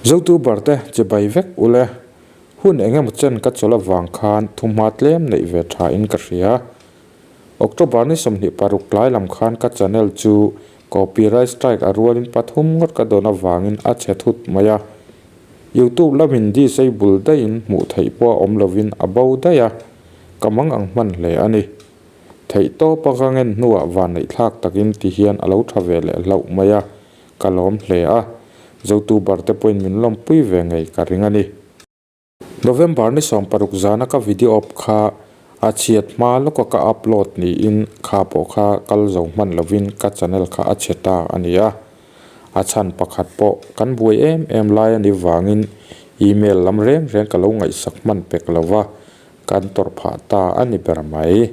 Zotuber te chibai vek ule, hun engemaw chen ka chawlh avang khan thuhma tlem neih ve tha in ka hria. October ni 26 tlai lam khan ka channel chu copyright strike a rualin pathum ngawt ka dawn avangin a chhe thut mai a. Youtube lamin disable daihin hmuh theih pawh a awm lovin a bo daih a, ka mang ang hman hle a ni. Theih tawpa ka ngen hnuah vanneihthlak takin ti hian a lo tha ve leh hlauh mai a. Ka lawm hle a, Zotuber te pawhin min lawmpui ve ngei ka ring a ni. November ni 16 zana ka video up kha a chhiat hma lawka ka upload niin kha pawh kha kal zo hman lovin ka channel kha a chhe ta a ni a. A chhan pakhat pawh kan buai em em lai a nih vangin email lam reng reng ka lo ngaihsak hman pek lova kan tawrh phah ta a ni ber mai.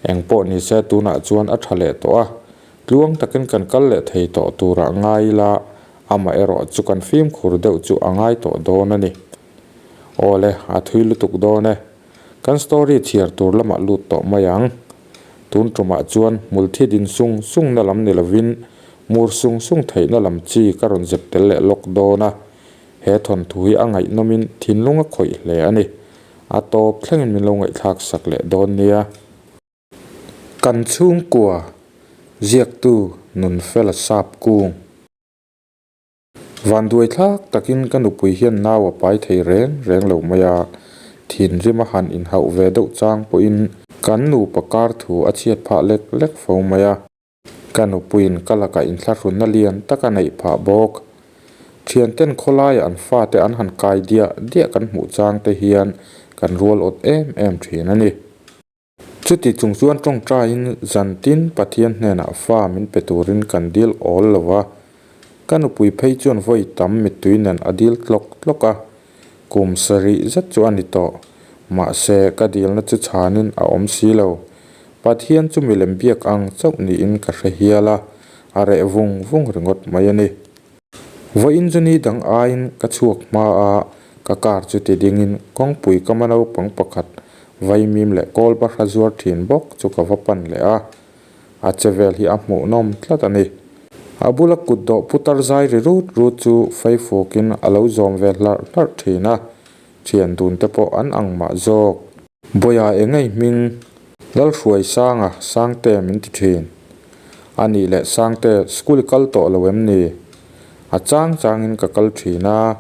Eng pawh ni se tunah chuan a tha leh tawh a, tluang takin kan kal leh thei tawh turah ngai ila amah erawh chu kan fimkhur deuh chu a ngai tawh dawn a ni. Awle, a thui lutuk dawn e. Kan story chhiar tur lamah lut tawh mai ang. Tun tumah chuan hmulthi din sung sungna lam ni lovin mur sung sung theihna lam chi ka rawn zep tel leh lawk dawn a. He thawnthu hi a ngaihnawmin thinlung a khawih hle a ni. A tawp thlengin min lo ngaihthlak sak leh dawn nia. Kan chhungkua ziaktu Nunfela sap kung. Vanduai thlak takin ka nupui hian nau a pai thei reng reng lo mai a, thinrim a han inhauh ve deuh chang pawhin kan nupa kar thu a chhiat phah lek lek fo mai a. Ka nupuiin ka lakah inthlahrunna lian tak a neih phah bawk. Thianten khawlaiah an fate an han kai diah diah kan hmuh chang te hian kan rual awt em em thin a ni. Chuti chung chuan tawngtaiin zan tin Pathian hnenah fa min pe turin kan dil awl lo va, ka nupui phei chuan vawi tam mittui nen a dil tlawk tlawk a, kum sarih zet chu a ni tawh. Mahse, ka dilna chu chhanin a awm si lo. Pathian chu milem biak ang chauh niin ka hre hial a, a reh vung vung ringawt mai a ni. Vawiin chu ni dang aiin ka chhuak hma a, ka car chu ti dingin kawngpui ka ma naupang pakhat vaimim leh kawl bahra zuar thin bawk chu ka va pan leh a, a che vel hi a hmuhnawm tlat a ni. A bula kut dawh putar zai ri rut rut chu feifukin a lo zawm ve hlarh hlarh thin a, thian dun te pawh an ang mah zawk. Bawiha engei hming Lalhruai Sanga Sangte min ti thin. A nih leh Sangte school i kal tawh lo em ni? A chang changin ka kal thin a.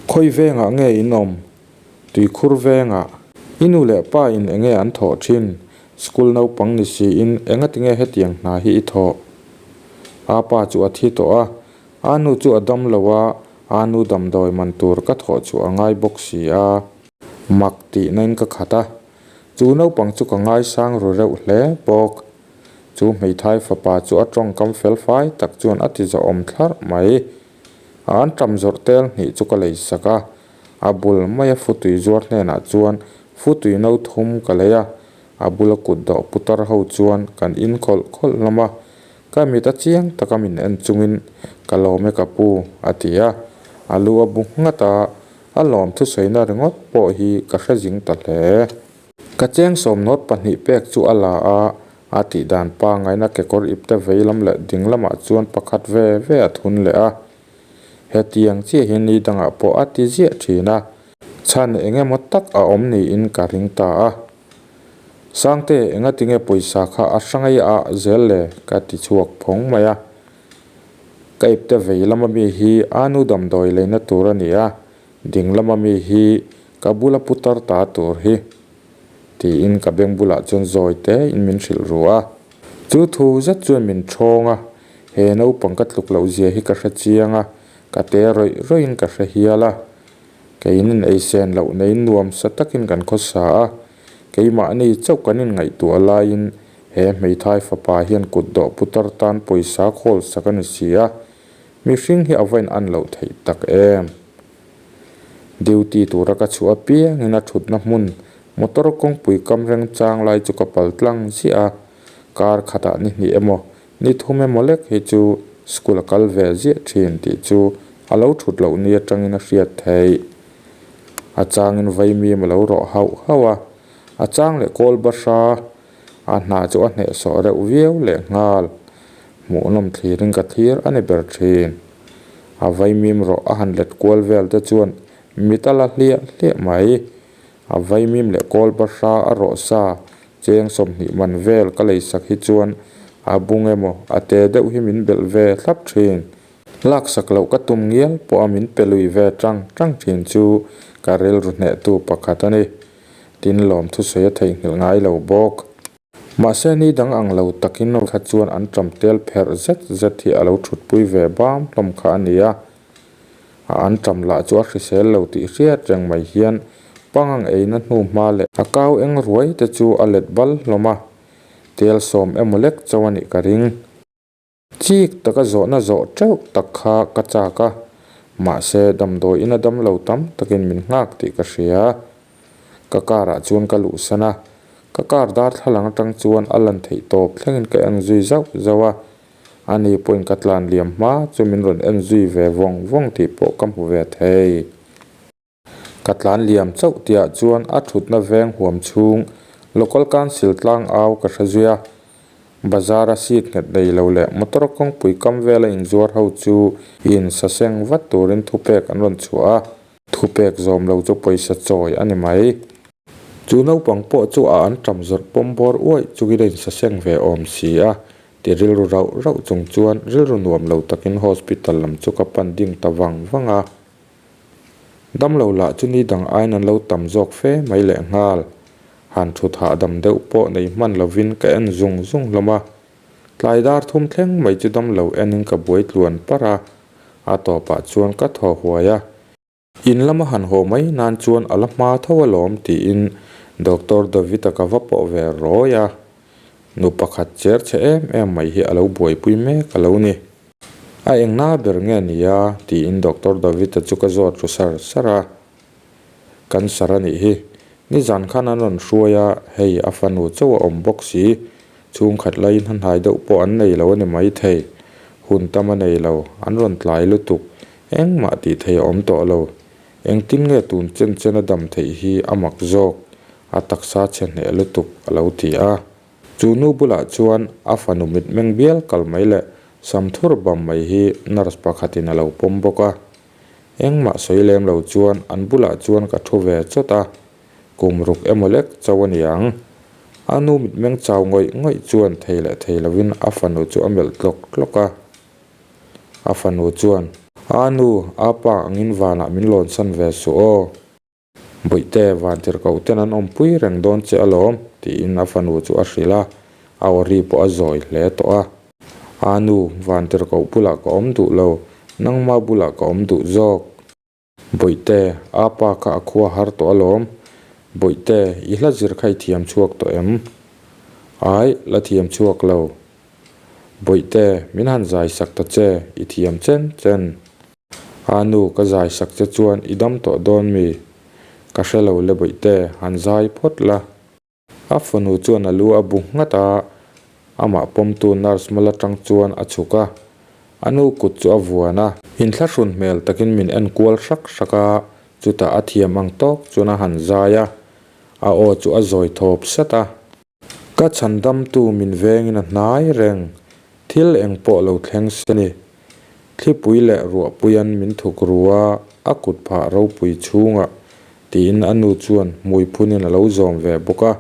Khawi vengah nge in awm? Tuikhur vengah. I nu leh pa in enge an thawh thin? School naupang ni siin engatinge hetiang hna hi i thawh? A pa chu a thi tawh a, a nu chu a dam lo a, a nu damdawi man tur ka thawh chu a ngai bawk si a. Mak tihna in ka khat a, chu naupang chu ka ngaisang ru reuh hle bawk. Chu hmeithai fapa chu a tawngkam fel fai tak chuan a ti zawhawm thlarh mai. A an tam zawrh tel hnih chu ka lei sak a, a bul maia futui zuar hnenah chuan futui no thum ka lei a, a bula kut dawh putar ho chuan kan in khawlh khawlh hlawm a, ka mit a chiang taka min en chungin ka lawm e ka pu a ti a, a lu a bu nghat a. A lawm thusawina ringawt pawh hi ka hre zing ta hle. Ka cheng sawm nawt pahnih pek chu a la a, a tih dan pangaina kekawr ipte vei lam leh ding lamah chuan pakhat ve ve a thun leh a. Hetiang chiah hi ni dangah pawh a ti ziah thin a, chhan eng emaw tak a awm niin ka ring ta a. Sangte, engatinge pawisa kha a hrangei ah zel le? ka ti chhuak phawng mai a. Ka ipte vei lama mi hi a nu damdawi leina tur a ni a, ding lama mi hi ka bula putar ta tur hi, tiin ka beng bulah chuan zawi tein min hrilh ru a. Chu thu zet chuan min thawng a, he naupang ka tluk loh zia hi ka hre chiang a, ka te rawih rawih in ka hre hial a. Keiin in eisen loh neiin nuam sa takin kan khawsa a, keimahni chauh kan inngaihtuah laiin He hmeithai fapa hian kut dawh putar tan pawisa khawl sak a ni si a, mihring hi a va in an loh theih tak em? Duty tura ka chhuah apiangin a thutna hmun motor kawngpui kam reng chang lai chu ka pal tlang ziah a, kar khatah ni hnih emaw ni thum emaw lek hi chu school a kal ve ziah thin tih chu a lo thut loh ni atangin a hriat theih. A changin vaimim a lo rawh hauh hauh a, a chang leh kawl bahra A hna chu a hnehsawh reuh viau leh nghal. Hmuhnawm thlirin ka thlir a ni ber thin. A vaimim rawh a han let kual vel te chuan mit a la hliah hliah mai. A vaimim leh kawl bahra a rawh sa cheng 20 man vel ka leisak hi chuan a bung emaw a te deuh hi min belh ve thlap thin. Laksak loh ka tum ngial pawh a min pe lui ve tang tang thin chu ka rilru hnehtu pakhat a ni. Tin lawm thusawi a theihnghilh ngai lo bawk. Mahse ni dang ang lo takin kha chuan an ṭam tel pherh zet zet hi a lo ṭhutpui ve bam hlawm kha a ni a. A an ṭam lah chu a hrisel lo tih hriat reng mai hian pangang eina hnu hma leh a kau eng ruai te chu a let bal hlawm a, tel sawm emaw lek chauh a nih ka ring. Chik taka zawhna zawh teuh tak kha ka chak a, mahse damdawi ina damlo tam takin min nghak tih ka hria. Ka car ah chuan ka luhsan a, ka car darthlalang atang chuan a lan theih tawp thlengin ka en zui zauh zauh a, ani pawhin ka tlan liam hma chu min rawn en zui ve vawng vawng tih pawh ka hmu ve thei. Ka tlan liam chauh tihah chuan a thutna veng huam chhung Local Council tlang au ka hre zui a. Bazar a seat nghet nei lo leh motor kawngpui kam vela inzuar ho chu insaseng vat turin thupek an rawn chhuah a, thupek zawm lo chu pawisa chawi a ni mai. Chu naupang pawh chu a an ṭam zawrh pawm bawr uaih chungin a insaseng ve awm si a, ti rilru rauh rauh chung chuan rilru nuam lo takin hospital lam chu ka pan ding ta vang vang a. Damlo lah chu ni dang aiin an lo tam zawk fe mai leh nghal. Han thut hahdam deuh pawh nei hman lovin ka en zung zung hlawm a. Tlai dar thum thleng mai chu damlo enin ka buai tluan parh a, a tawpah chuan ka thaw huai a. In lama han haw mai nan chuan a la hma tho alawm tiin Doctor David-a ka va pawh ve rawi a. Nu pakhat cher chhe em em mai hi a lo buaipui mek a lo ni. A engna ber nge ni a? tiin Doctor David-a chu ka zawt ru sar sar a. Cancer a nih hi. Nizan khan an rawn hruai a, hei a fanu chauh a awm bawk si. Chhungkhat laiin hnahnai deuh pawh an nei lo a ni maithei. Hun tam a nei lo, an rawn tlai lutuk. Engmah tih theih a awm tawh lo. Engtin nge tun chen chen a dam theih hi a mak zawk, a taksa chhe hneh lutuk a lo ti a. Chu nu bulah chuan a fanu mitmeng bial kal mai leh sam thur bam mai hi nurse pakhatin a lo pawm bawk a. Engmah sawi lem lo chuan an bulah chuan ka thu ve chawt a, kum ruk emaw lek chauh a ni ang. A nu mitmeng chau ngawih ngawih chuan thei leh thei lovin a fanu chu a melh tlawk tlawk a. A fanu chuan, A nu, a pa angin vanah min lawnsan ve suh aw. Bawihte, vantirhkoh ten an awmpui reng dawn che alawm, tiin a fanu chu a hrilh a, a aw ri pawh a zawi hle tawh a. A nu, vantirhkoh bulah ka awm duh lo, nangma bulah ka awm duh zawk. Bawihte, a pa kha a khua har tawh alawm. Bawihte, i hla zir kha i thiam chhuak tawh em? Ai, la thiam chhuak lo. Bawihte, min han zai sak ta che, i thiam chen chen. A nu, ka zai sak che chuan i dam tawh dawn mi? Ka hre lo le bawihte, han zai phawt la. A fanu chuan a lu a bu nghat a, amah pawmtu nurse mal atang chuan a chhuk a. A nu kut chu a vuan a. Inthlahrun hmel takin min en kual hrak hrak a, chutah a thiam ang tawk chuan a han zai a. A aw chu a zawi thawp sat a. Ka chhandamtu min vengin a hnai reng, thil eng pawh lo thleng se ni. Thlipui leh ruahpuian min thuk ru a, a kut phah ropui chhungah, tiin a nu chuan hmui phunin a lo zawm ve bawk a.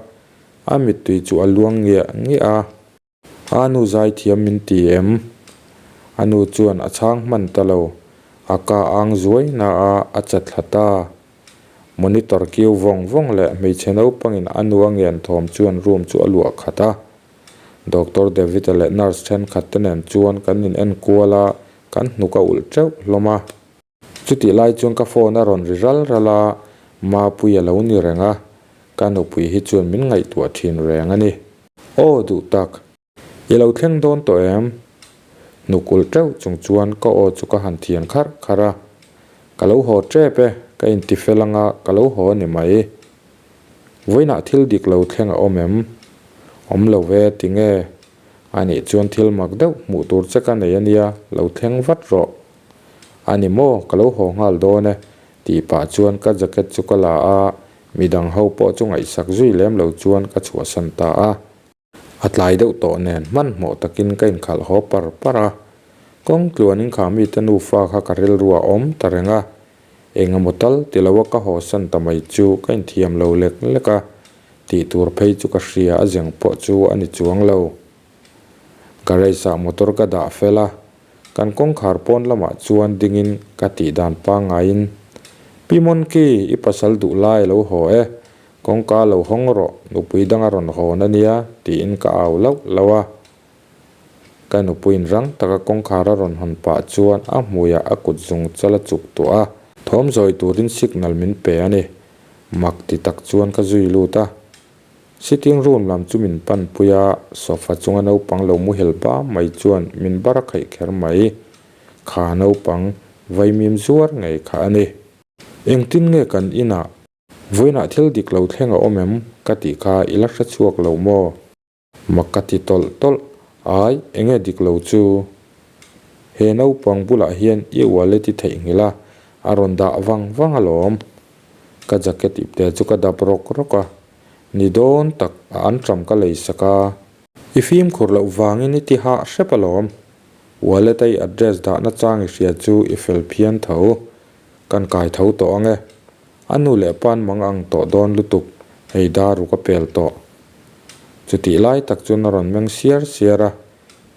A mittui chu a luang ngiah ngiah a. A nu zaithiam min ti em? A nu chuan a chhang hman ta lo, a ka ang zuai na a, a chat thla ta. Monitor kiu vawng vawng leh hmeichhe naupangin a nu a ngen thawm chuan room chu a luah khat a. Doctor David-a leh nurse thenkhat te nen chuan kan in en kual a, kan hnuk a ulh teuh hlawm a. Chutih lai chuan ka phone a rawn ri ral ral a, Mapuia lo ni reng a, ka nupui hi chuan min ngaihtuah thin reng a ni. Aw duh tak, i lo thleng dawn tawh em? Hnuk ulh teuh chung chuan ka aw chu ka han thian kharh kharh a, Ka lo haw tep e, ka inti fel anga ka lo haw a ni mai. Vawiinah thil dik lo thleng a awm em? Awm lo ve, tinge? Anih chuan thil mak deuh hmuh tur che ka nei a nia, lo thleng vat rawh. A ni maw, ka lo haw nghal dawn e, tih pah chuan ka jacket chu ka la a, midang ho pawh chu ngaihsak zui lem lo chuan ka chhuahsan ta a. A tlai deuh tawh nen hmanhmawh takin ka inkhalh haw par par a. Kawng tluanin kha mite nufa kha ka rilru a awm ta reng a, eng emaw tal ti lo a ka haw san ta mai chu ka inthiam lo lek lek a, tih tur phei chu ka hria a zeng pawh chu a ni chuang lo. Garage ah motor ka dah fel a, kan kawngkhar pawn lamah chuan dingin ka tih dan pangngaiin, Pi Monkey, i pasal duh lai a lo haw e, kawngka lo hawng rawh, nupui dang a rawn hawn a nia, tiin ka au lauh lauh a. Ka nupuiin rang taka kawngkhar a rawn hawn pah chuan a hmuiah a kut zung chal a chuk tuah a, thawm zawi turin signal min pe a ni. Mak ti tak chuan ka zui lut a. Sitting room lam chu min pan pui a, sofa chunga naupang lo muhil bam mai chuan min bar a khaih kher mai. Kha naupang vaimim zuar ngei kha a ni. Engtin nge kan inah vawiinah thil dik lo thleng a awm em? ka tih kha i la hre chhuak lo maw? Mak ka ti tawlh tawlh, ai, enge dik lo chu? He naupang bulah hian i wallet i theihnghilh a, a rawn dah vang vang alawm. Ka jacket ipte chu ka dap rawk rawk a, ni dawn tak a anṭam ka lei sak a. I fimkhur loh vangin i ti hah hrep alawm. Wallet a i address dahna chang i hria chu i fel phian tho. Kan kai tho tawh ang e. A nu leh pa'n mang ang tawh dawn lutuk, hei daru ka pel tawh. Chutih lai tak chuan a rawn meng siar siar a,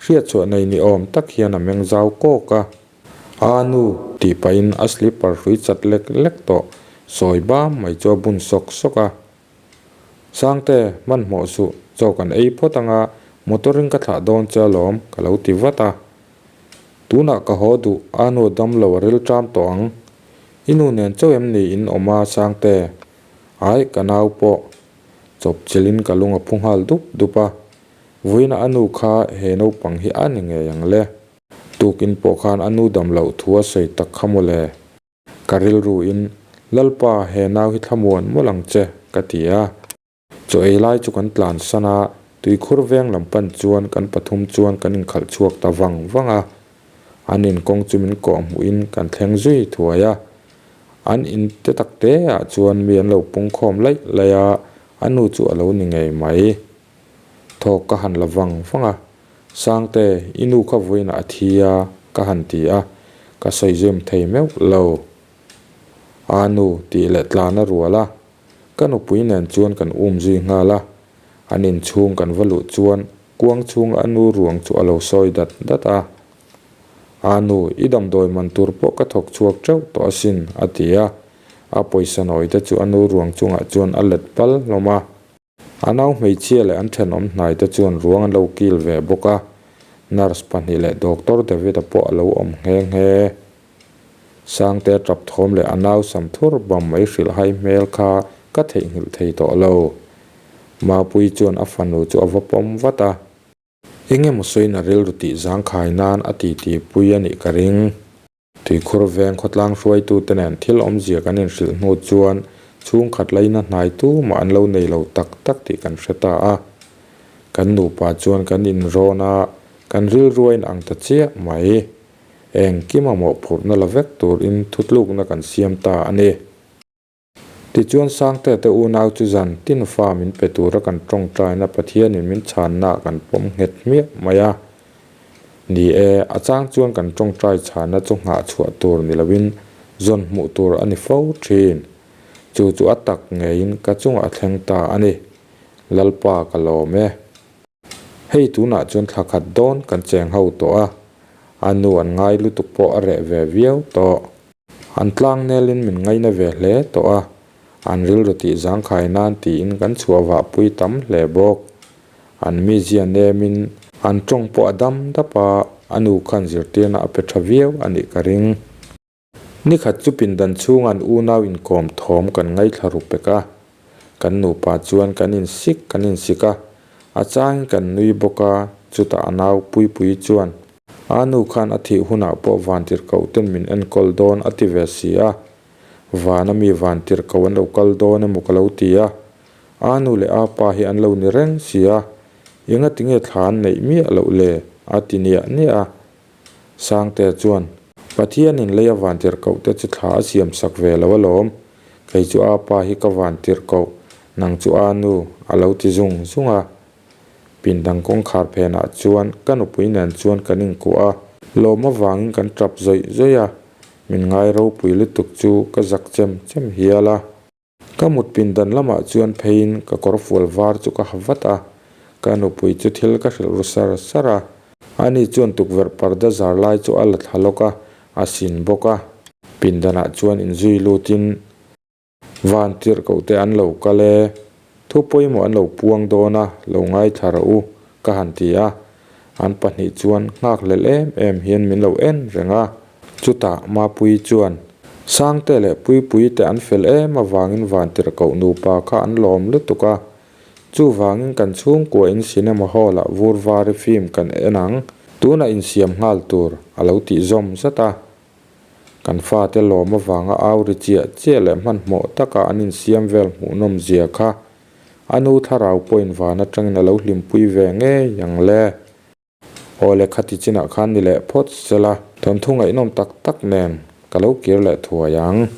hriatchhuah nei ni awm tak hian a meng zau kawk a. A nu! tih pahin a slipper hrui chat lek lek tawh, sawi bam mai chu a bun sawk sawk a. Sangte, hmanhmawh suh, chaw kan ei phawt anga motor in ka thlah dawn che alawm, ka lo ti vat a. Tunah ka haw duh, a nu damlo a ril ṭam tawh ang. I nu nen chauh em ni in awm a, Sangte? Ai, ka nau pawh. Chawp chilhin ka lung a phu nghal dup dup a. Vawiinah a nu kha he naupang hi a ni ngei ang le. Tukin pawh khan a nu dam loh thu a sawi tak kha maw le. Ka rilruin, Lalpa, he nau hi thlamuan mawlh ang che, ka ti a. Chaw ei lai chu kan tlan san a, tuikhur veng lam pan chuan kan pathum chuan kan inkhalh chhuak ta vang vang a. An inkawng chu min kawh hmuhin kan thleng zui thuai a. An in te tak te ah chuan mi an lo pung khawm laih laih a, a nu chu a lo ni ngei mai. Thawk ka han la vang vang a, Sangte, i nu kha vawiinah a thi a, ka han ti a, ka sawi zem thei meuh lo. A nu tih leh tlan a rual a, Ka nupui nen chuan kan um zui nghal a, an inchhung kan va luh chuan kuang chhunga a nu ruang chu a lo sawi dat dat a. A nu, i damdawi man tur pawh ka thawk chhuak teuh tawh asin, a ti a. A pawisa nawi te chu a nu ruang chungah chuan a let pal hlawm a. A nau hmeichhia leh an thenawm hnai te chuan ruang an lo kil ve bawk a, nurse pahnih leh doctor David-a pawh a lo awm nghe nghe. Sangte tap thawm leh a nau sam thur bam mai hrilh hai hmel kha ka theihnghilh thei tawh lo. Mapuii chuan a fanu chu a va pawm vat a. Eng emaw sawiin a rilru tih zangkhai nan a titi pui a nih ka ring. Tuikhur veng khawtlang hruaitute nen thil awmzia kan inhrilh hnu chuan chhungkhat laina hnai tumah an lo nei lo tak tak tih kan hre ta a. Kan nupa chuan kan inrawn a, kan rilru a inang ta chiah mai. Engkim a mawhphurhna la vek turin thutlukna kan siam ta a ni. Tichuan Sangte te unau chu zan tin fa min pe tura kan tawngtaina Pathianin min chhanna kan pawm nghet hmiah mai a. Ni e, a chang chuan kan tawngtai chhanna chu nghah chhuah tur ni loin zawn hmuh tur a ni fo thin. Chu chu a tak ngeiin ka chungah a thleng ta a ni. Lalpa ka lawm e. Hei tunah chuan thla khat dawn kan cheng ho tawh a, a nu an ngai lutuk pawh a reh ve viau tawh. An tlang nelin min ngaina ve hle tawh a, an rilru tih zangkhai nan tiin kan chhuah vah pui tam hle bawk. An mizia nemin an tawng pawh a dam dap a, a nu khan zirtirna a pe tha viau a nih ka ring. Nikhat chu pindan chhunga an unau inkawm thawm kan ngaithla ru pek a, kan nupa chuan kan insik kan insik a, a changin kan nui bawk a, chutah a nau Puipuii chuan, A nu khan a thih hunah pawh vantirhkoh ten min enkawl dawn a ti ve si a, vana mi vantirhkoh an lo kal dawn emaw ka lo ti a, a nu leh a pa hi an lo ni reng si a, engatinge thla an neih miah loh le? a ti niah niah a. Sangtea chuan, Pathianin lei a vantirhkoh te chu thla a siam sak ve lo alawm, kei chu a pa hi ka vantirhkoh, nang chu a nu, a lo ti zung zung a. Pindang kawngkhar phenah chuan ka nupui nen chuan kan inkuah a. Lawm avangin kan tap zawih zawih a, min ngai ropui lutuk chu ka zak chem chem hial a. Ka mut pindan lamah chuan pheiin ka kawr fual var chu ka ha vat a, ka nupui chu thil ka hrilh ru sar sar a. Ani chuan tukverh parda zar lai chu a la thla lawk a, a sin bawk a. Pindanah chuan inzui lutin Van tirhkoh te an lo kal e, thu pawimawh an lo puang dawn a, lo ngaithla rawh u, ka han ti a. An pahnih chuan nghakhlelh em em hian min lo en reng a. Chutah Mapuii chuan, Sangte leh Puipuii te an fel em avangin van tirhkoh nupa kha an lawm lutuk a. Chuvangin kan chhungkuain cinema hall ah vur vari film kan en ang, tunah insiam nghal tur, a lo tih zawm zat a. Kan fate lawm avanga au ri chiah chiah leh hmanhmawh taka an insiam vel hmuhnawm zia kha a nu thlarau pawhin van atangin a lo hlimpui ve ngei ang le. Aw le khati chinah khan ni leh phawt sela, thawnthu ngaihnawm tak tak nen ka lo kir leh thuai ang.